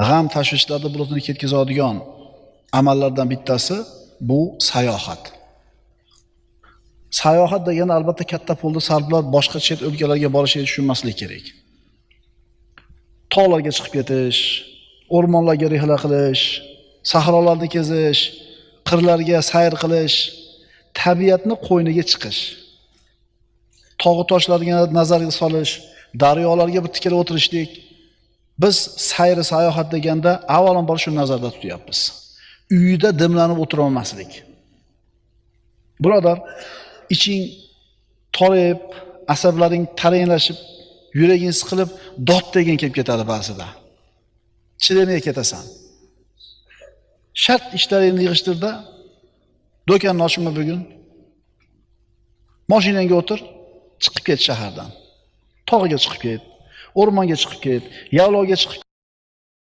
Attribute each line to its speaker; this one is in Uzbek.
Speaker 1: G'am tashvishlarni bulutini ketkazadigan amallardan bittasi bu sayohat. Sayohat degani albatta katta pulni sarflab boshqa chet o'lkalarga borishni tushunmaslik kerak. Tog'larga chiqib ketish, o'rmonlarga rihla qilish, sahrolarni kezish, qirlarga sayr qilish, tabiatni qo'yniga chiqish, tog'u toshlarga nazarga solish, daryolarga bir tikilib o'tirishlik. Biz sayr sayohat deganda avvalambor shuni nazarda tutyapmiz. Uyida dimlanib o'tirolmaslik. Birodar, iching torayib, asablaring taranglashib, yuraging siqilib, dod degan kelib ketadi ba'zida. Chidamay ketasan. Shart ishlaringni yig'ishtirda, do'konni ochma bugun. Mashinangga o'tir, chiqib ket shahardan. Tog'ga chiqib ket, o'rmonga chiqib ket, yaylovga chiqib